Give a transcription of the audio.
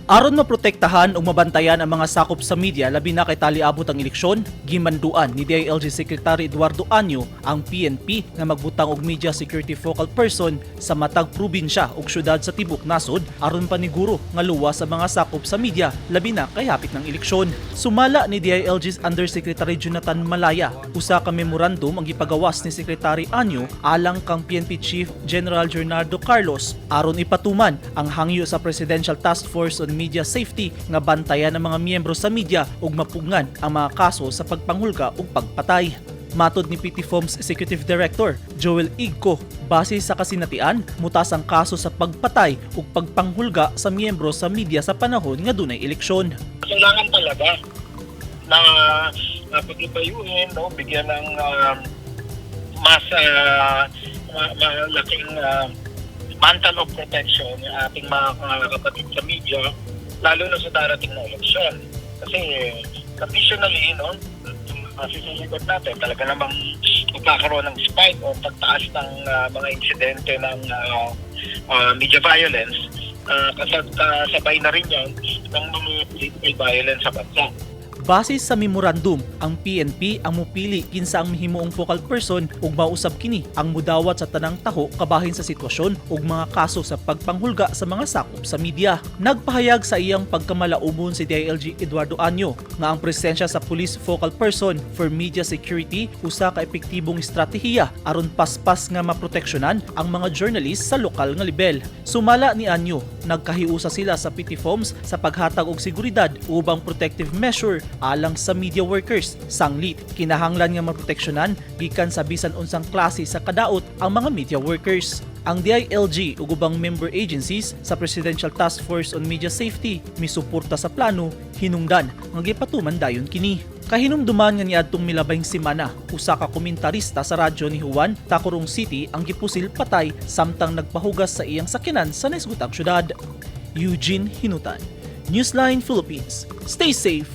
Aron maprotektahan ug mabantayan ang mga sakop sa media, labi na kay taliabot ang eleksyon, gimanduan ni DILG Secretary Eduardo Año ang PNP nga magbutang og media security focal person sa matag probinsya ug syudad sa tibok nasod aron paniguro nga luwas sa mga sakop sa media, labi na kay hapit ng eleksyon. Sumala ni DILG's Undersecretary Jonathan Malaya, usa ka memorandum ang gipagawas ni Secretary Año alang kang PNP Chief General Bernardo Carlos aron ipatuman ang hangyo sa Presidential Task Force on Media Safety nga bantayan ang mga miyembro sa media ug mapugngan ang mga kaso sa pagpanghulga ug pagpatay. Matod ni PTFoMS Executive Director Joel Igco, base sa kasinatian, mutas ang kaso sa pagpatay ug pagpanghulga sa miyembro sa media sa panahon nga dunay eleksyon. Kailangan talaga na paglubayuhin, no, bigyan ng mas malaking mantle of protection yung ating mga kapatid sa media, lalo na sa darating na eleksyon. Kasi traditionally, no, masisilikot natin, talaga namang magkakaroon ng spike o pagtaas ng mga insidente ng media violence, kasabay na rin yan ng mga political violence sa bansa. Base sa memorandum, ang PNP ang mupili kinsa ang mihimuong focal person ug mausab kini ang mudawat sa tanang taho kabahin sa sitwasyon ug mga kaso sa pagpanghulga sa mga sakop sa media. Nagpahayag sa iyang pagkamalaumon si DILG Eduardo Año nga ang presensya sa police focal person for media security usa ka epektibong estratehiya aron paspas nga maproteksyonan ang mga journalist sa lokal nga lebel. Sumala ni Año, nagkahiusa sila sa PTFoMS sa paghatag og seguridad ubang protective measure alang sa media workers. Sanglit, kinahanglan nga maproteksyonan gikan sa bisan unsang klase sa kadaot ang mga media workers. Ang DILG ug ubang member agencies sa Presidential Task Force on Media Safety misuporta sa plano hinungdan nga gipatuman dayon kini. Kahinumduman nga niadtong milabayng semana, usa ka komentarista sa radyo ni Juan, Tacurong City ang gipusil patay samtang nagpahugas sa iyang sakyanan sa naisgutang syudad. Eugene Hinutan, Newsline Philippines. Stay safe.